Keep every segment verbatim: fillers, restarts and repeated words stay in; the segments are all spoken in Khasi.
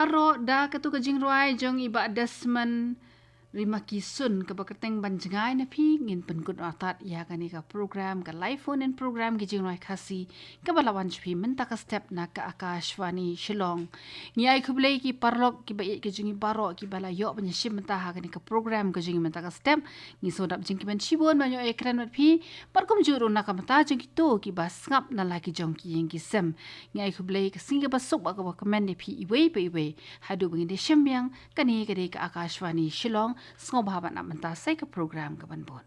Aro da katu ka jingrwai jong i Bah Desmond Rimakisun kaba kyrteng Ban Jngai na phi, ngin pynkut artat ïa kane ka program, ka live phone in program ki jingrwai Khasi, kaba la wan sha phi mynta ka step na ka Akashvani Shillong. Ngi ai khublei ki paralok kiba ïeit ka jong ngi baroh kiba la ïoh ban ïashim bynta ha kane ka program ka jong ngi mynta ka step. Ngi sngewdap jingkmen shibun ban ïoh ïakren bad phi, bad kumjuh ruh na ka bynta jong kito kiba sngap na la ki jong ki ïing ki sem. Ngi ai khublei ka sngi kaba suk bad kaba kmen ïa phi iwei pa iwei. Haduh ba ngin ïashim biang, kane ka dei ka Akashvani Shillong, sngewbha ban ap mynta sa ïa ka program kaban bud.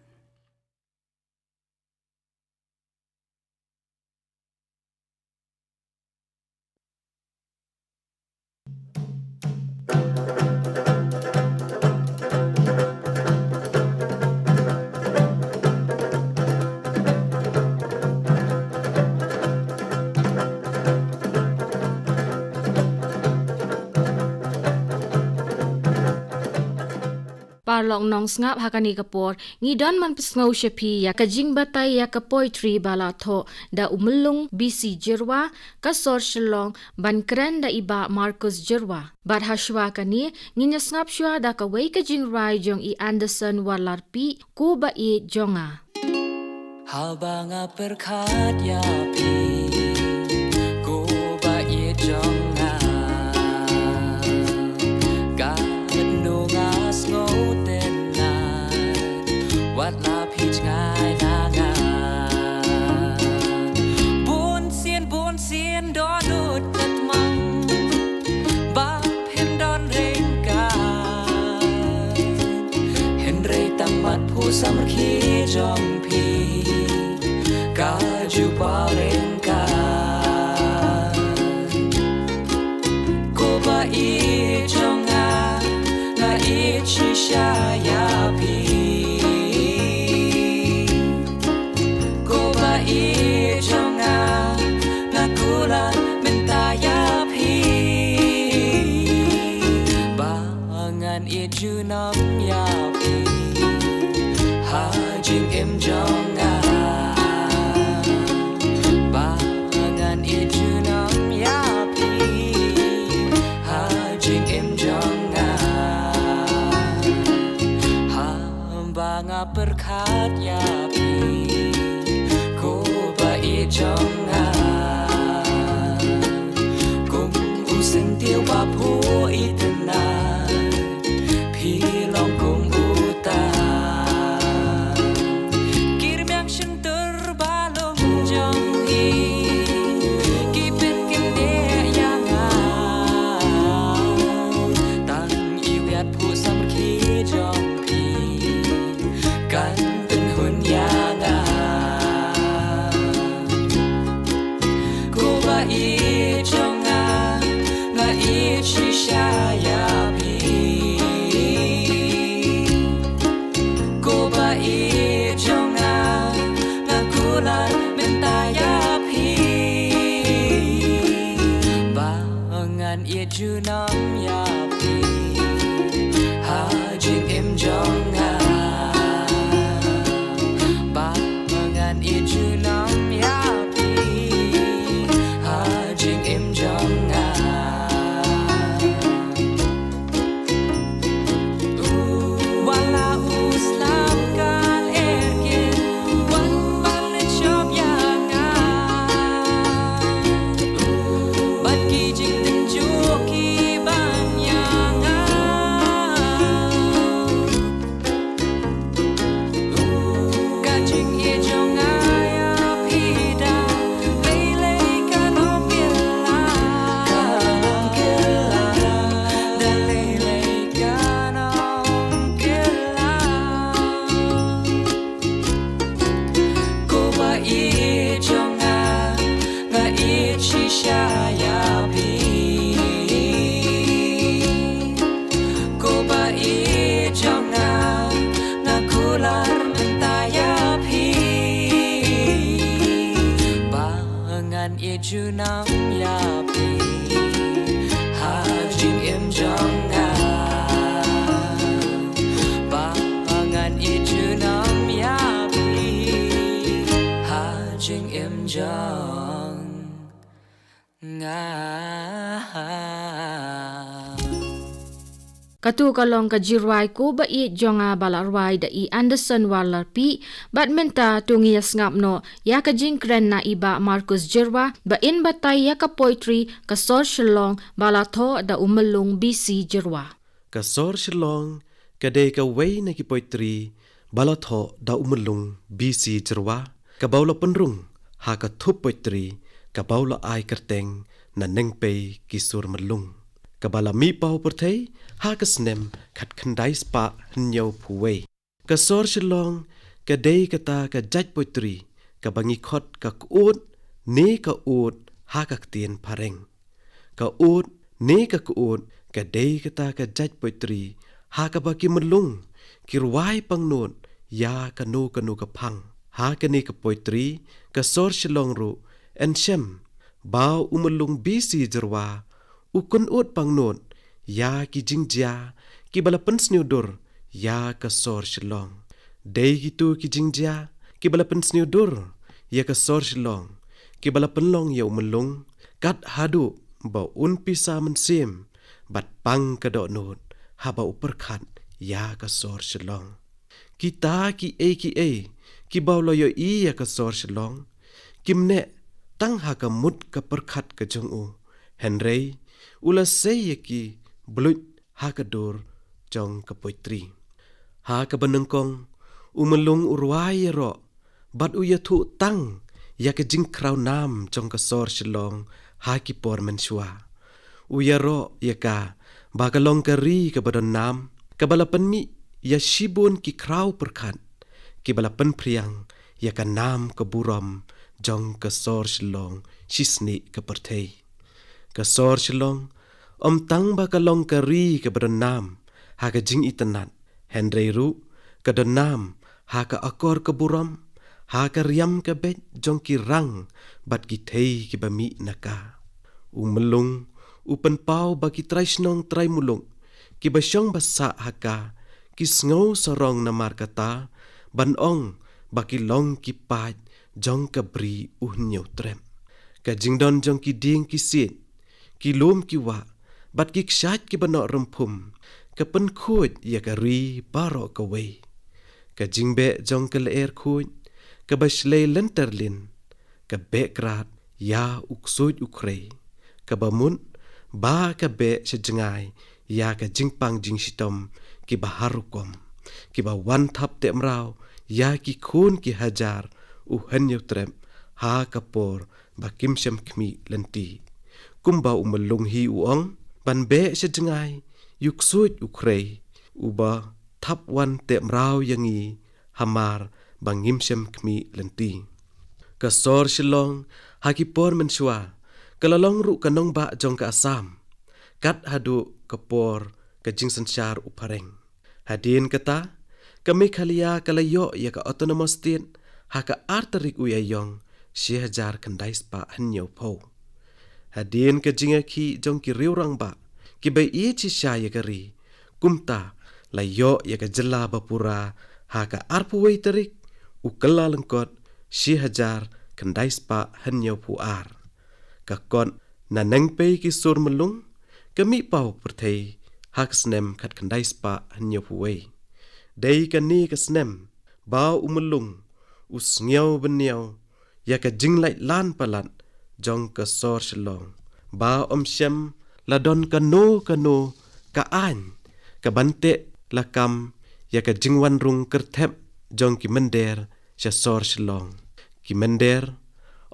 Paralok nongsngap, ha kane ka por ngi don ban pynsngew sha phi ïa ka jingbatai ïa ka poetry ba la thoh da u Myllung B C Jyrwa, ka sor Shillong, ban kren da i Bah Marcus Jyrwa. Bad ha shuwa kane, ngin ïa sngap shuwa da kawei ka jingrwai jong i Anderson Warlarpih, Ko Ba-ïeit jong nga. Haba nga pyrkhat ïa phi, ko ba-ïeit jong nga, katno nga sngewtynnat, wat la phi jngai na nga. Bun sien, bun sien dohnud katmang, ba phim don ryngkat. Hynrei tang mat phuh samrkhie jong phi, ka ju paw ryngkat. Ko ba-ïeit jong nga, nga ïeit shisha ïa phi. Ko ba-ïeit jong nga, nga kular mynta ïa phi. Ba ngan ïeit junom ïa phi, ha jingim jong nga. Ba ngan ïeit junom ïa phi, ha jingim jong nga. Haba nga pyrkhat ïa phi, ko ba-ïeit jong nga. Kum u syntiew ba phuh itynnat, phi long kum uta. Ki rmiang shyntur ba long jong i, ki pynkyndit ïa nga. Tang i wiat phuh samrkhie jong phi, kan pynhun ïa nga. Ko ba-ïeit jong nga, nga ïeit shisha ïa phi. Ko ba-ïeit jong nga, nga kular mynta ïa phi. Ba ngan ïeit junom ïa phi, ha jingim jong nga. Ba ngan ïeit junom ïa phi, ha jingim jong nga. Wat la u slap ka lyer kit, wat ban leit shop ïa nga. Bad ki jingtynjuh ki ban ïa nga. Ka jingïeit jong nga ïa phi da lei lei kan ym kylla. Kan ym kylla. Da lei lei kan ym kylla. Ko ba-ïeit jong nga, nga ïeit shisha ïa phi. Ko ba-ïeit jong nga, nga kular mynta ïa phi. Ba ngan ïeit junom ïa phi, ha jingim jong nga. Ba ngan ïeit junom ïa phi, ha jingim jong nga. Katu ka long ka jingrwai ko ba ïeit jong nga ba la rwai da i Anderson Warlarpi, bad mynta to ngin ïa sngap noh ïa ka jingkren na i Bah Marcus Jyrwa, ba in batai ïa ka poetry Ka Sor Shillong ba la thoh da u Myllung B C Jyrwa. Ka Sor Shillong ka dei kawei na ki poetry ba la thoh da u Myllung B C Jyrwa, kaba u la pynrung ha ka thup poetry kaba u la ai kyrteng Na Nengpei ki Sur Myllung, kaba la mih paw pyrthei ha ka snem khatkhyndai spah hynñiewphew wei. Ka Sor Shillong ka dei kata ka jait poetry kaba ngi khot ka k'ud ne ka ud ha ka ktien phareng. Ka ud ne ka k'ud ka dei kata ka jait poetry ha kaba ki Myllung ki rwai pangnud ïa kano kano ka phang. Ha kane ka poetry Ka Sor Shillong ruh yn shem ba u Myllung B C Jyrwa u kynnud pangnud ïa ki jingjia kiba la pynsniewdur ïa Ka Sor Shillong. Dei kito ki jingjia kiba la pynsniewdur ïa Ka Sor Shillong kiba la pynlong ïa u Myllung, kat haduh ba un pisa mynsiem bad pang ka dohnud haba u pyrkhat ïa Ka Sor Shillong. Kita kiei kiei kiba u la ïohi ïa Ka Sor Shillong kim neh tang ha ka mut ka pyrkhat ka jong u, hynrei u la sei ïa ki bluit ha ka dur jong ka poetry. Ha kaba nyngkong, u Myllung u rwai ïaroh bad u ïathuh tang ïa ka jingkhraw nam jong Ka Sor Shillong ha ki por mynshuwa. U ïaroh ïa ka ba ka long ka ri kaba don nam, kaba la pynmih ïa shibun ki khraw pyrkhat kiba la pynphriang ïa ka nam ka burom jong Ka Sor Shillong shisnei ka pyrthei. Ka Sor Shillong ym tang ba ka long ka ri kaba don nam ha ka jingitynnad, hynrei ruh ka don nam ha ka akor ka burom, ha ka riam ka beit jong ki rang bad ki thei kiba mih na ka. U Myllung u pynpaw ba ki trai shnong trai muluk kiba shong ba sah ha ka ki sngew sarong namar kata, ban ong ba ki long ki paid jong ka bri u Hynñiewtrep. Ka jingdon jong ki dieng ki siej, ki lum ki wah bad ki kshaid kiba noh rymphum ka pynkhuid ïa ka ri baroh kawei. Ka jingbeh jong ka lyer khuid kaba shlei lynter lin, ka beh krad ïa u ksuid u khrei, kaba mut ba ka beh sha jngai ïa ka jingpang jingshitom kiba har rukom, kiba wan thap teh mraw ïa ki khun ki hajar u Hynñiewtrep ha ka por ba kim shym khmih lynti. Kumba u Myllung hi u ong, ban beh sha jngai ïa u ksuid u khrei, uba thap wan teh mraw ïa ngi hamar ba ngim shym khmih lynti. Ka Sor Shillong ha ki por mynshuwa ka la long ruh ka nongbah jong ka Assam, kat haduh ka por ka jingsynshar u phareng. Hadien kata, ka Meghalaya ka la ïoh ïa ka Autonomous State ha ka ar tarik u Ïaïong, shi hajar khyndai spah hynñiewphew. Hadien ka jingïakhih jong ki riew rangbah kiba ïeit shisha ïa ka ri, kumta la ïoh ïa ka jylla bapura ha ka arphew wei tarik u Kyllalyngkot, shi hajar khyndai spah hynñiewphew ar. Ka kot Na Nengpei ki Sur Myllung ka mih paw pyrthei ha ka snem khatkhyndai spah hynñiewphew wei. Dei kane ka snem ba u Myllung u sngew bynñiaw ïa ka jinglait lan palat jong Ka Sor Shillong, ba ym shym la don kano kano ka aiñ kaban teh lakam ïa ka jingwan rung kyrthep jong ki mynder sha Sor Shillong. Ki mynder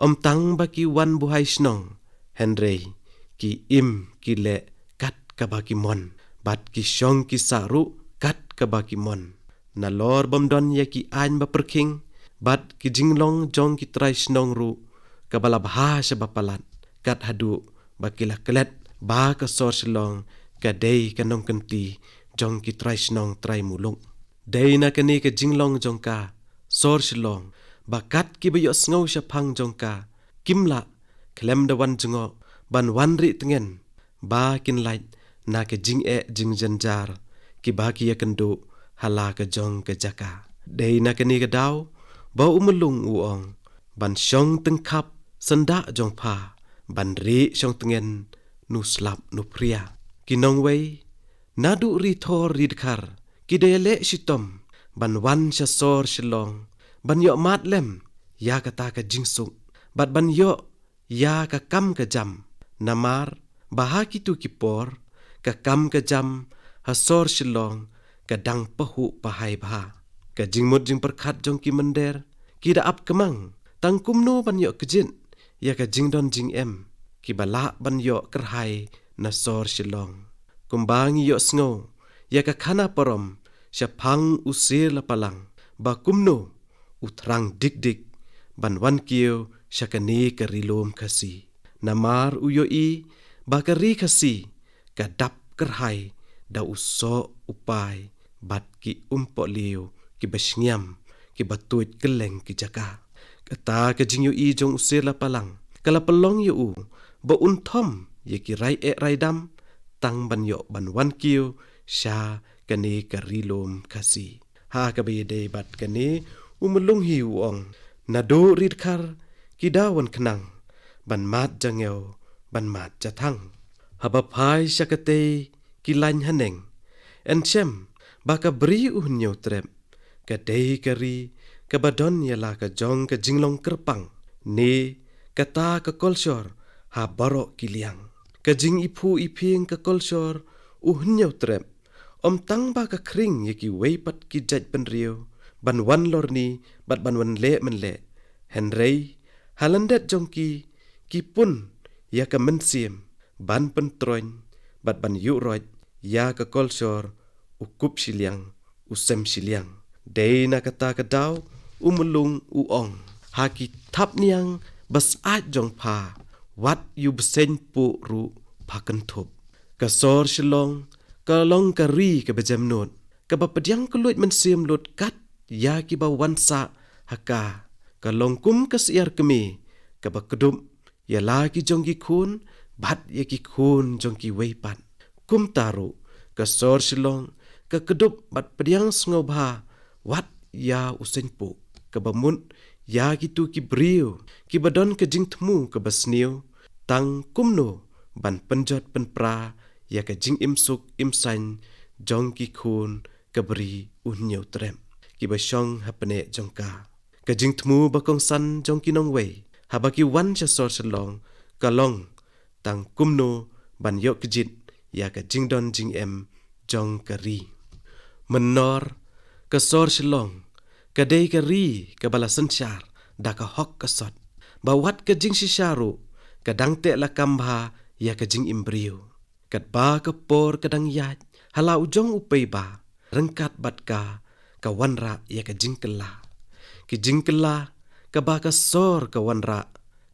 ym tang ba ki wan buhai shnong, hynrei ki im ki leh kat kaba ki mon, bad ki shong ki sah ruh kat kaba ki mon. Nalor bym don ïa ki aiñ ba pyrkhing bad ki jinglong jong ki trai shnong ruh kaba la bha sha ba palat, kat haduh ba ki la klet ba Ka Sor Shillong ka dei ka nongkynti jong ki trai shnong trai muluk. Dei na kane ka jinglong jong Ka Sor Shillong ba kat kiba ïohsngew shaphang jong ka kim lah khlem da wan jngoh ban wan rieh tngen ba kin lait na ka jingeh jingjynjar kiba ki ïakynduh ha la ka jong ka jaka. Dei na kane ka daw ba u Myllung u ong, ban shong tyngkhap syndah jong pha, ban rieh shong tngen nu slap nu phria. Ki nongwei, Naduh ri thor ri dkhar ki da ïaleh shitom ban wan sha sor Shillong ban ïoh mad lem ïa kata ka jingsuk bad ban ïoh ïa ka kam ka jam. Namar ba ha kitu ki por ka kam ka jam ha sor Shillong ka dang pahuh pahai bha. Ka jingmut jingpyrkhat jong ki mynder ki da ap kmang tang kumno ban ïoh kjit ïa ka jingdon jingem kiba lah ban ïoh kyrhai na sor Shillong. Kumba ngi ïohsngew ïa ka khana parom shaphang u Sir Lapalang ba kumno u thrang dik dik ban wan kiew sha kane ka ri lum Khasi. Namar u ïohi ba ka ri Khasi ka dap kyrhai da u soh u pai bad ki umpohliew kiba shngiam kiba tuid kylleng ki jaka. Kata ka jingïohi jong u Sir Lapalang ka la pynlong ïa u ba un thom ïa ki rai eh rai dam tang ban ïoh ban wan kiew sha kane ka ri lum Khasi. Ha kaba ïadei bad kane u Myllung hi u ong, naduh ri dkhar ki da wan khnang ban mad jangew ban mad jathang. Haba phai sha katei ki lain haneng yn shem ba ka bri u Hynñiewtrep ka dei ka ri kaba don ïa la ka jong ka jinglong kyrpang ne kata ka kolshor ha baroh ki liang. Ka jingiphuh iphieng ka kolshor u Hynñiewtrep ym tang ba ka khring ïa kiwei pat ki jait bynriew ban wan lorni bad ban wan leh mynleh, hynrei ha lyndet jong ki ki pun ïa ka mynsiem ban pyntroiñ bad ban ïuhroit ïa ka kolshor u kup shiliang u sem shiliang. Dei na kata ka daw u Myllung u ong, ha ki thapniang ba syaid jong pha wat ïa u bseiñ puh ruh pha kynthup. Ka sor Shillong ka long ka ri kaba jemnud kaba pdiang kylluid mynsiem lut kat ïa kiba wan sah ha ka. Ka long kum ka syiar kmie kaba kdup ïa la ki jong ki khun bad ïa ki khun jong kiwei pat. Kumta ruh ka sor Shillong ka kdup bad pdiang sngewbha wat ïa u seiñ puh kaba mut ïa kitu ki briew kiba don ka jingthmu kaba sniew tang kumno ban pynjot pynpra ïa ka jingim suk im saiñ jong ki khun ka bri u Hynñiewtrep kiba shong ha pneh jong ka. Ka jingthmu ba kongsan jong ki nongwei haba ki wan sha sor Shillong ka long tang kumno ban ïoh kjit ïa ka jingdon jingem jong ka ri. Mynnor ka sor Shillong ka dei ka ri kaba la synshar da ka hok ka sot ba wat ka jingshisha ruh ka dang teh lakam bha ïa ka jingim briew. Katba ka por ka dang ïaid ha la u jong u pei ba ryngkat bad ka ka wanrah ïa ka jingkylla. Ki jingkylla kaba ka sor ka wanrah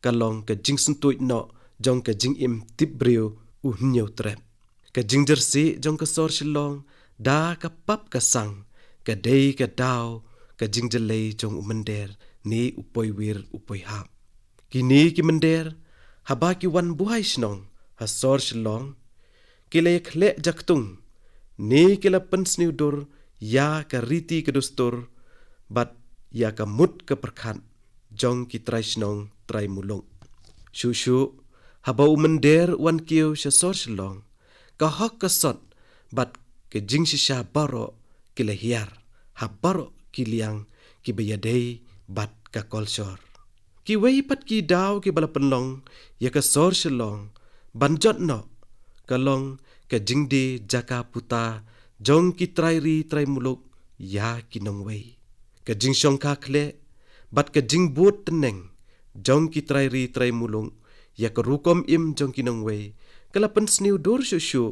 ka long ka jingsyntuid noh jong ka jingim tip briew u Hynñiewtrep. Ka jingjyrsieh jong ka sor Shillong da ka pap ka sang ka dei ka daw ka jingjyllei jong u mynder ne u poiwir u poihap. Kine ki mynder haba ki wan buhai shnong ha sor Shillong ki la ïakhleh jaktung ne ki la pynsniew dur ïa ka riti ka dustur bad ïa ka mut ka pyrkhat jong ki trai shnong trai muluk. Shuh shuh haba u mynder u wan kiew sha sor Shillong ka hok ka sot bad ka jingshisha baroh ki la hiar ha baroh ki liang kiba ïadei bad ka kolshor. Kiwei pat ki daw kiba la pynlong ïa ka sor Shillong ban jot noh ka long ka jingdie jaka puta jong ki trai ri trai muluk ïa ki nongwei. Ka jingshongkha khleh bad ka jingbud tneng jong ki trai ri trai muluk ïa ka rukom im jong ki nongwei ka la pynsniew dur shuh shuh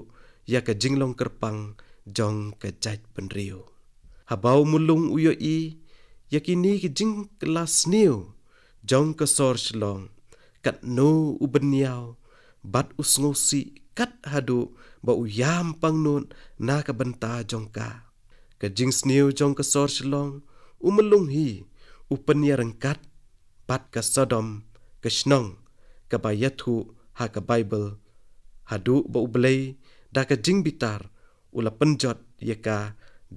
ïa ka jinglong kyrpang jong ka jaitbynriew. Haba u Myllung u ïohi ïa kine ki jingkylla sniew jong ka sor Shillong katno u bynñiaw bad u sngewsih kat haduh ba u ïam pangnud na ka bynta jong ka. Ka jingsniew jong ka sor Shillong u Myllung hi u pynïaryngkat bad ka Sodom ka shnong kaba ïathuh ha ka Baibl haduh ba U Blei da ka jingbitar u la pynjot ïa ka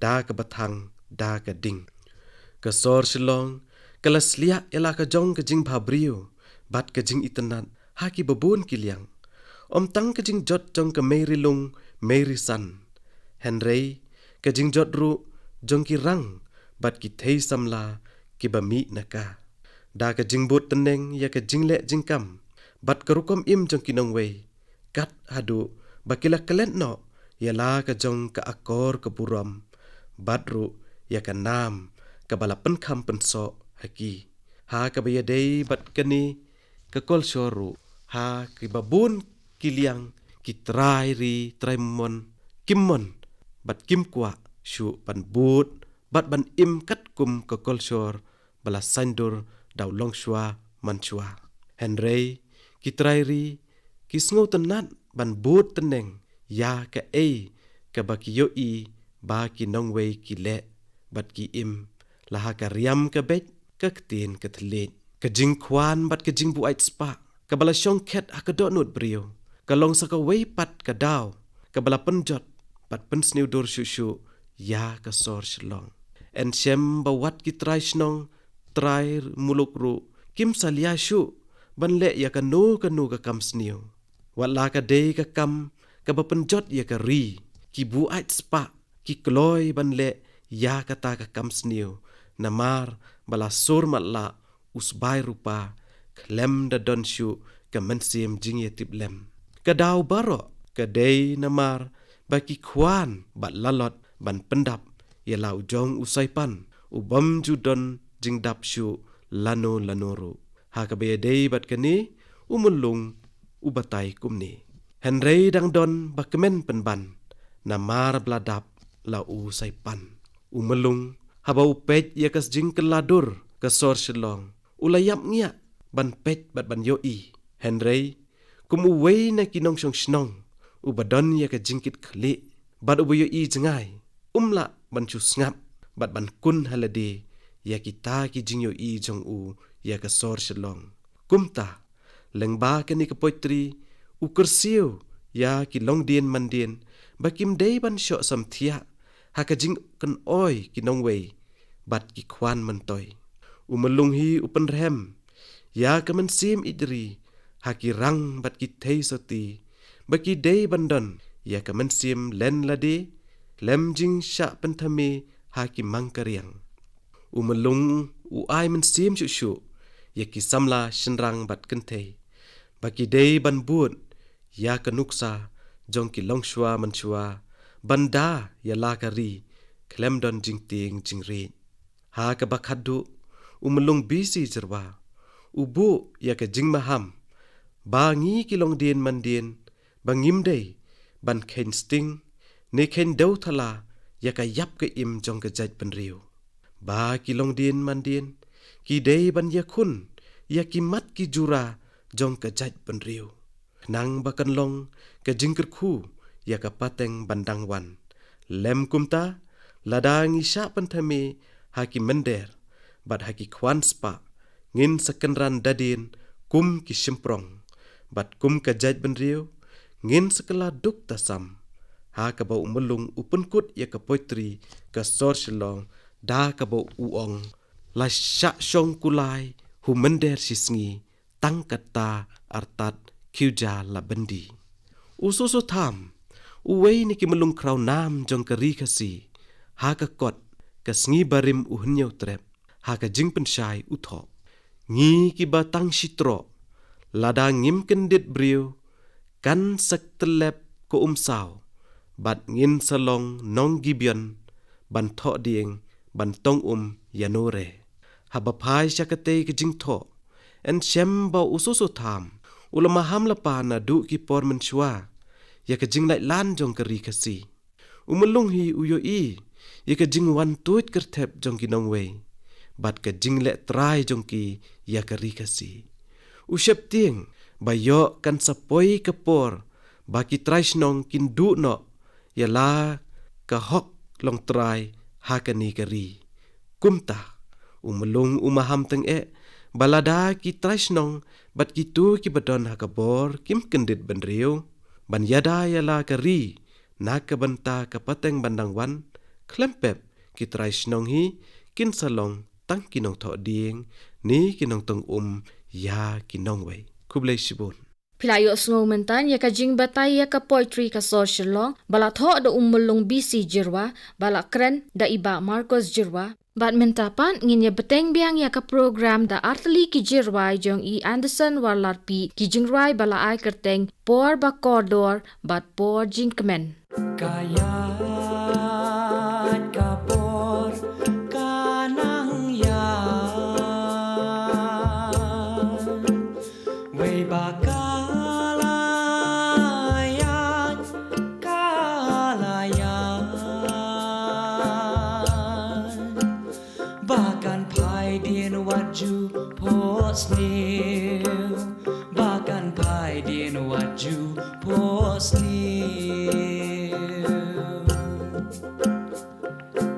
da kaba thang da ka ding. Ka sor Shillong ka la sliah ïa la ka jong ka jingbhabriew bad ka jingitynnad ha kiba bun ki liang. Ym tang ka jingjot jong ka Mei Ri Lung Mei Ri San Hynrei ka jingjot ruh jong ki rang bad ki thei samla kiba mih na ka, da ka jingbud tneng ïa ka jingleh jingkam bad ka rukom im jong ki nongwei, kat haduh ba ki la klet noh ïa la ka jong ka akor ka burom, bad ruh ïa ka nam kaba la pynkham pynsoh ha ki. Ha kaba ïadei bad kane ka kolshor ruh, ha kiba bun ki liang ki trai ri trai mon kim mon bad kim kwah shuh ban bud bad ban im katkum ka kolshor ba la saiñdur da u longshuwa manshuwa. Hynrei ki trai ri ki sngewtynnat ban bud tneng ïa kaei kaba ki ïohi ba ki nongwei ki leh bad ki im, la ha ka riam ka beit, ka ktien ka thylliej. Ka jingkhwan bad ka jingbuaid spah kaba la shong khet ha ka dohnud briew ka long sa kawei pat ka daw kaba la pynjot bad pynsniew dur shuh shuh ïa ka sor Shillong. Yn shem ba wat ki trai shnong trai muluk ruh kim salia shuh ban leh ïa kano kano ka kam sniew. Wat la ka dei ka kam kaba pynjot ïa ka ri, ki buaid spah ki kloi ban leh ïa kata ka kam sniew, namar ba la sur matlah u sbai rupa khlem da don shuh ka mynsiem jingïatiplem. Ka daw baroh ka dei namar ba ki khwan bad lalot ban pyndap ïa la u jong u saipan u bym ju don jingdap shuh lano lano ruh. Ha kaba ïadei bad kane, u Myllung u batai kumne: Hynrei dang don ba kmen pynban, namar ba la dap la u saipan. U Myllung haba u peit ïa ka jingkylla dur ka sor Shillong, u la ïap ngiah ban peit bad ban ïohi. Hynrei kum uwei na ki nongshong shnong uba don ïa ka jingkitkhlieh bad uba ïohi jngai, um lah ban shu sngap bad ban kun ha lade ïa kita ki jingïohi jong u ïa ka sor Shillong. Kumta, lyngba kane ka poetry, u kyrsiew ïa ki longdien mandien ba kim dei ban shoh samthiah ha ka jingkynoi ki nongwei bad ki khwan myntoi. U Myllung hi u pynrhem ïa ka mynsiem ïeit ri ha ki rang bad ki thei sati, ba ki dei ban don ïa ka mynsiem len lade, lem jingshah pynthame ha ki mang ka riang. U Myllung u ai mynsiem shuh shuh ïa ki samla shynrang bad kynthei ba ki dei ban bud ïa ka nuksa jong ki longshuwa manshuwa ban da ïa la ka ri khlem don jingtieng jingriej. Ha kaba khatduh, u Myllung B C Jyrwa u buh ïa ka jingmaham ba ngi ki longdien mandien ba ngim dei ban kheiñ sting ne kheiñ dew thala ïa ka ïap ka im jong ka jaitbynriew. Ba ki longdien mandien ki dei ban ïakhun ïa ki mat ki jura jong ka jaitbynriew, khnang ba kan long ka jingkyrkhu ïa ka pateng ban dang wan. Lem kumta, lada ngi shah pynthame ha ki mynder bad ha ki khwan spah, ngin sa kynran dadien kum ki shymprong, bad kum ka jaitbynriew ngin sa kylla duk tasam. Ha kaba u Myllung u pynkut ïa ka poetry ka sor Shillong da kaba u ong: La shah shong kulai hymynder shisngi, tang katta artat khiew ja la byndi. U Soso Tham, uwei na ki Myllung khraw nam jong ka ri Khasi, ha ka kot Ka Sngi Barim U Hynñiew Trep, ha ka jingpynshai u thoh: Ngi kiba tang shi troh, lada ngim kyndit briew, kan sa tyllep ka umsaw, bad ngin sa long nong Gibeon ban thoh dieng, ban tong um ïano re. Haba phai sha katei ka jingthoh, yn shem ba u Soso Tham u la maham lypa naduh ki por mynshuwa ïa ka jinglaitlan jong ka ri Khasi. U Myllung hi u ïohi ïa ka jingwan tuid kyrthep jong ki nongwei bad ka jingleh trai jong ki ïa ka ri Khasi. U sheptieng ba ïoh kan sa poi ka por ba ki trai shnong kin duh noh ïa la ka hok longtrai ha kane ka ri. Kumta, u Myllung u maham tyngeh ba lada ki trai shnong bad kito kiba don ha ka bor kim kyndit bynriew ban ïada ïa la ka ri na ka bynta ka pateng ban dang wan, khlem pep ki trai shnong hi kin sa long tang ki nongthoh dieng ne ki nongtong um ïa ki nongwei. Khublei shibun. La ïohsngew mynta ïa ka jingbatai ïa ka poetry ka sor Shillong ba la thoh da u Mulong B C Jyrwa, ba la kren da i Bah Marcos Jyrwa. Bad mynta pat ngin ïa bteng biang ïa ka program da artylli ki jingrwai jong i Anderson Warlarpi, ki jingrwai ba la ai kyrteng Por ba Kordor bad Por Jingkmen. Ka ïaid ka por ka nang ïaid, wei ba ka la ïaid, ka la ïaid. Ba kan phai dien wat ju phohsniew, ba kan phai dien wat ju phohsniew.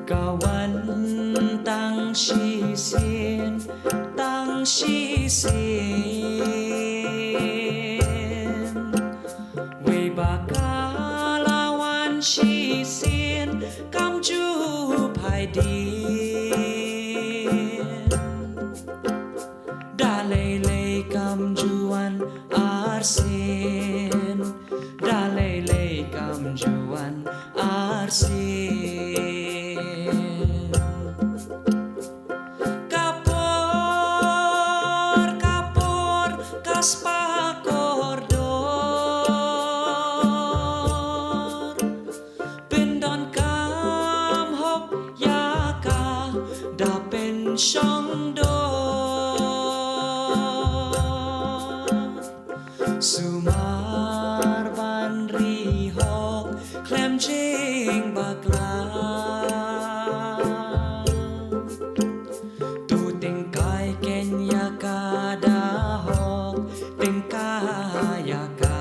Ka wan tang shisien, tang shisien. Wei ba ka la wan shisien kam ju phai dien. Da lei lei kam ju wan arsien, da lei lei kam ju wan arsien. Ka por, ka por, ka spah kordor. Pyndonkam hok ïa ka da pynshong dor. Sumar ban ri hok khlem jingbakla. To tyngkai keiñ ïa ka da hok, tyngkai ïa ka.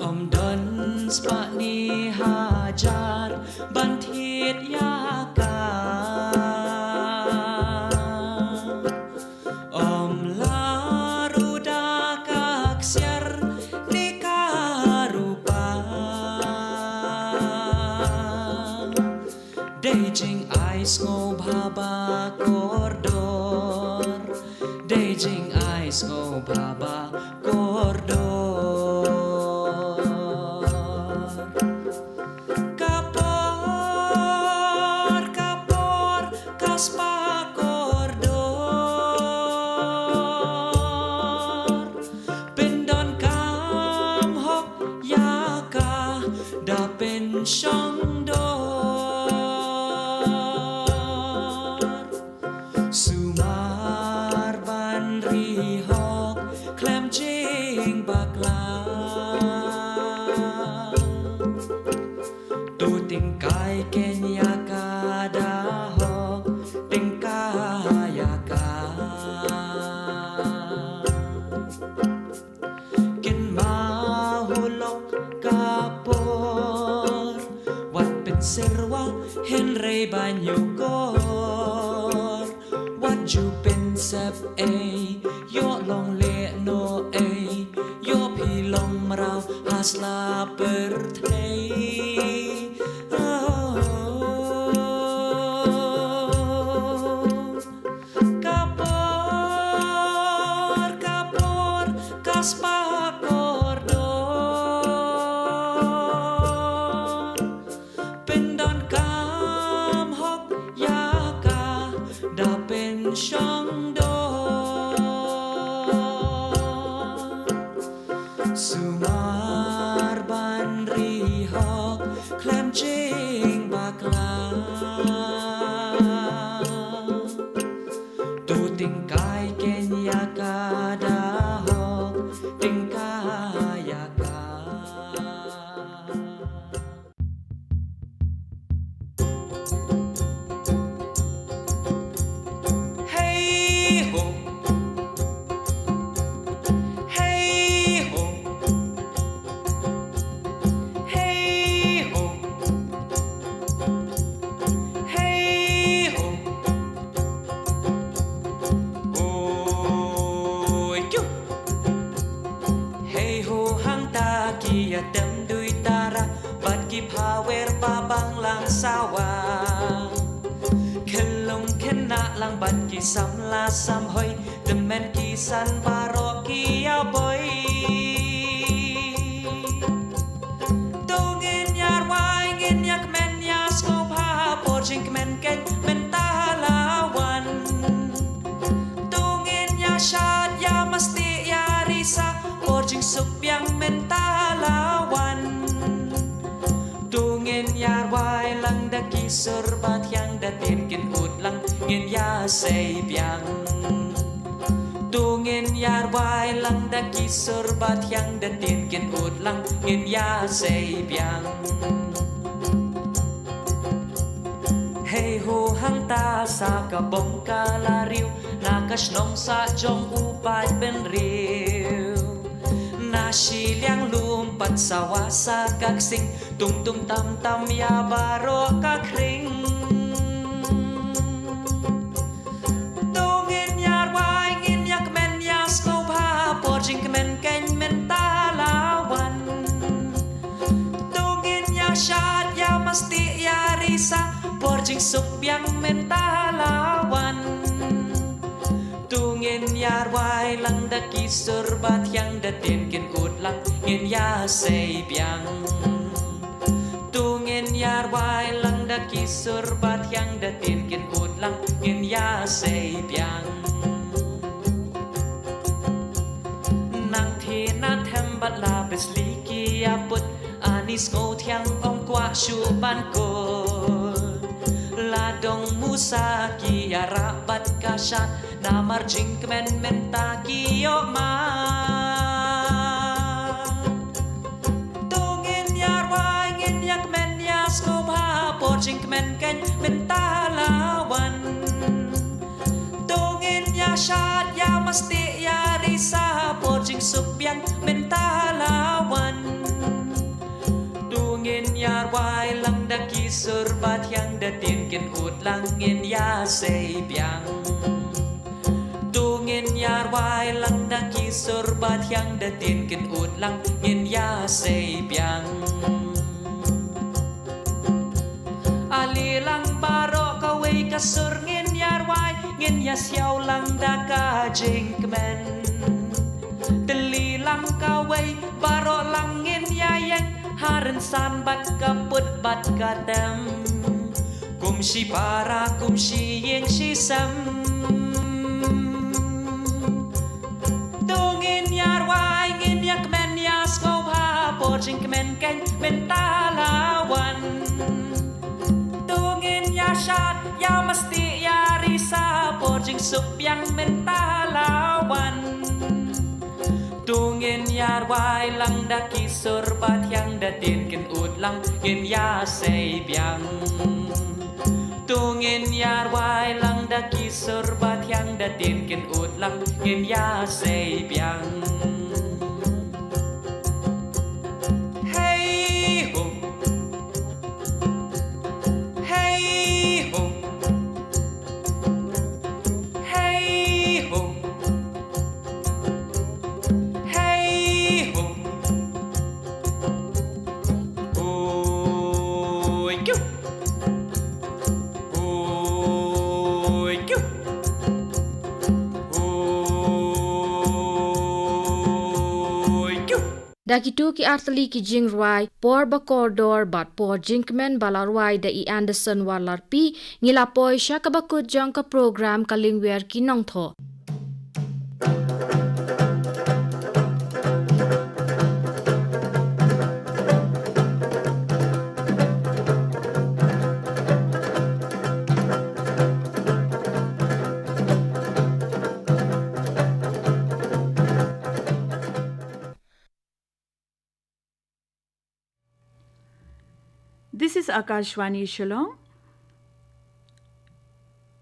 Ym don spah ne hajar ban thied ïa ka. Ym lah ruh da ka ksiar ne ka rupa. Dei jingai sngewbha ba kordor, dei jingai sngewbha ba kordor. Ka por, ka por, ka spah kordor. Pyndonkam hok ïa ka da pynshong dor. Sumar ban ri hok khlem jingbakla. To tyngkai keiñ ïa ka da hok, tyngkai ïa ka. Kynmaw u lok ka por, wat pynsyrwa hynrei ban ïoh kor. Wat ju pynsep ei, ïoh long leh noh ei, ïoh phi long mraw ha sla pyrthei. Oh. Ka por, ka por, ka spah kordor. Pyndonkam hok ïa ka da pynshong dor. Sumar ban ri hok khlem jingbakla. To tyngkai keiñ ïa ka da hok, tyngkai ïa ka. Hey ho. Hey ho. Hey ho. Hey ho. Oi, yu. Hei ho, hangta ki ïa tem dui tara bad ki phawer pa bang lang sawa. Khyllung khynnah lang Bad ki samla samhoi, dei men ki san baroh ki ïa boi. To ngin ïa rwai, ngin ïa kmen ïa sngewbha, por jingkmen keiñ mynta la wan. To ngin ïa shad ïa mesti ïa risa, por jingsuk biang mynta la wan. To ngin ïa rwai lang da ki sur ba thiang, da ktien kin ud lang ngin ïa sei biang. To ngin ïa rwai lang da ki sur ba thiang, da ktien kin ud lang ngin ïa sei biang. Hei ho, hangta sa ka bong ka la riew na ka shnong sah jong u paidbynriew. Na shiliang lum pat sawa sa ka ksing, tung tung tam tam ïa baroh ka khring. To ngin ïa rwai, ngin ïa kmen ïa sngewbha, por jingkmen keiñ mynta la wan. To ngin ïa shad ïa mesti ïa risa, por jingsuk biang mynta la wan. To ngin ïa rwai lang da ki sur ba thiang, da ktien kin ud lang ngin ïa sei biang. To ngin ïa rwai lang da ki sur ba thiang, da ktien kin ud lang ngin ïa sei biang. Nang thie na them bad la besli ki ïa put, ani sngewthiang ym kwah shuh ban kut. La dong musa ki ïa rah bad ka shad, namar jingkmen mynta ki ïoh ma. To ngin ïa rwai, ngin ïa kmen ïa sngewbha, por jingkmen keiñ mynta la wan. To ngin ïa shad ïa mesti ïa risa, por jingsuk biang mynta la wan. To ngin ïa rwai lang da ki sur ba thiang, da ktien kin ud lang ngin ïa sei biang. To ngin ïa rwai lang da ki sur ba thiang, da ktien kin ud lang ngin ïa sei biang. Ale lang baroh kawei ka sur ngin ïa rwai, ngin ïa siaw lang da ka jingkmen. Tylli lang kawei, baroh lang ngin ïa ïeng, ha rynsan bad ka put bad ka tem. Kum shi para, kum shi ïing shi sem. To ngin ïa rwai, ngin ïa kmen ïa sngewbha, por jingkmen keiñ mynta la wan. To ngin ïa shad ïa mesti ïa risa, por jingsuk biang mynta la wan. To ngin ïa rwai lang da ki sur ba thiang, da ktien kin ud lang ngin ïa sei biang. To ngin ïa rwai lang da ki sur ba thiang, da ktien kin ud lang ngin ïa sei biang. Hey ho. Hey ho. Hey ho. Hey ho. Oi kyu. Oi kyu. Oi kyu. Da kito ki artylli ki jingrwai, Por ba kordor bad Por jingkmen ba la rwai da i Anderson Warlarpi, ngi la poi sha kaba kut jong ka program Ka Lyngwiar ki Nongthoh. This is Akashvani Shillong,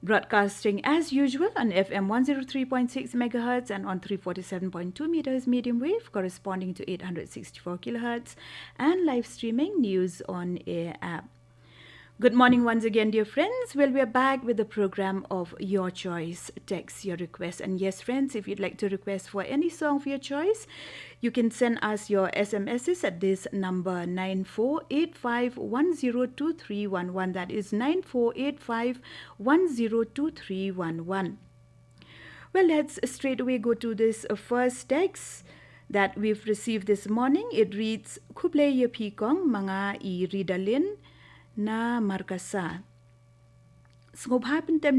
broadcasting as usual on F M one zero three point six megahertz and on three forty-seven point two meters medium wave, corresponding to eight hundred sixty-four kilohertz, and live streaming News on Air app. Good morning once again, dear friends. Well, we are back with the program of Your Choice, Text Your Request. And yes, friends, if you'd like to request for any song of your choice, you can send us your S M Ss at this number, nine four eight five one zero two three one one. That is nine four eight five one zero two three one one. Well, let's straight away go to this uh, first text that we've received this morning. It reads, Khublei ïa phi kong, ma nga i Ridalin na Markasa. Sngewbha pyntem